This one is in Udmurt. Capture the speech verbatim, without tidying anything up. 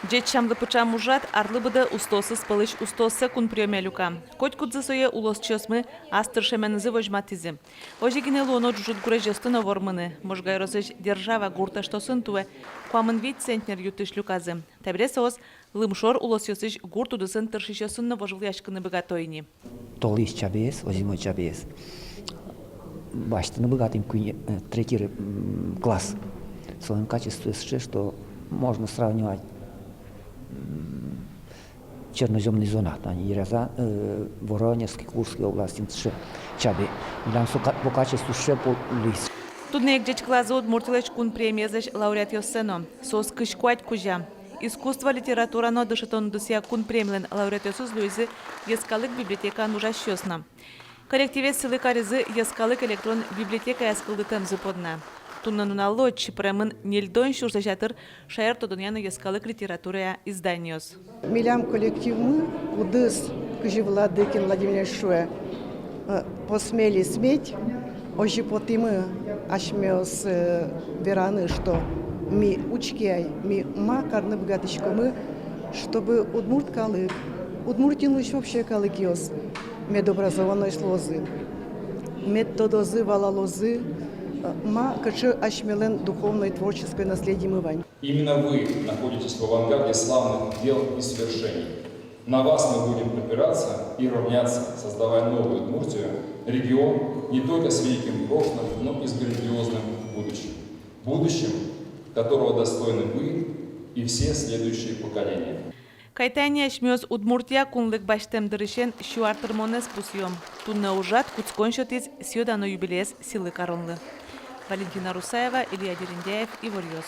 Ӟеч сямлы пыӵам ужрад арлы быдэ устоосыз пӧлысь устооссэ кунприёме люка. Котькудзы сое улосчиосмы ас тыршеменызы возьматӥзы. Озьы гинэ луоно ӝужыт гурезьёсты но вормыны. Можга ёросысь «Держава» гурт эштосын туэ куамын вить центнер ю-тысь люказы. Табере соос лымшор улосъёсысь гурт удысын тыршисьёсын но вожвылъяськыны быгато ини. Толэзь чабеез, озимой чабеез басьтыны быгатӥм куинь, э, третий ре-, м, класс. Солэн качествоез сыӵе, что можно сравнивать, м, чернозёмный зона, тани Еряза, э, Воронежской, Курской областьын сыӵе чабей. Милям со ка-, по качеству сыӵе пол-, луиз. Туннэ ик ӟечкылазы Удмуртилэсь кун премиезлэсь лауреатъёссэ но. Соос кызь куать кузя. Искусство, литература но дышетон удысъя кун премилэн лауреатъёсыз луизы йӧскалык библиотекаын ужасьёс но. Коллективез сӥлы каризы йӧскалык электрон библиотекаяз кылдытэмзы понна. Туннэ нуналлы отчы пыремын ньыльдон сюрслэсь ятыр шаертодонъя но йӧскалык литературая изданиос. Милям коллективмы, кудӥз, кызьы Владыкин Владимир Ильич шуэ, э, посмели сметь, озьы потӥмы асьмеос, э, вераны, что ми, учке ай, ми ма карыны быгатӥськомы, чтобы удмурт калык, Удмуртиын улӥсь вообще калыкъёс мед образованноесь луозы, мед тодозы, валалозы, э, ма, кыӵе асьмелэн духовной, творческой наследимы вань. Именно вы находитесь в авангарде славных дел и свершений. На вас мы будем опираться и равняться, создавая новую Удмуртию, регион не только с великим прошлым, но и с грандиозным будущим. Будущим, которого достойны вы и все следующие поколения. Кайтэ ини асьмеос Удмуртия кунлык басьтэм дырысен сю ар тырмонэз пусъём. Туннэ ужрад кутскон сётӥз сӥё-дано юбилеез сӥлы каронлы. Валентина Русаева, Илья Дерендяев, «Иворъёс».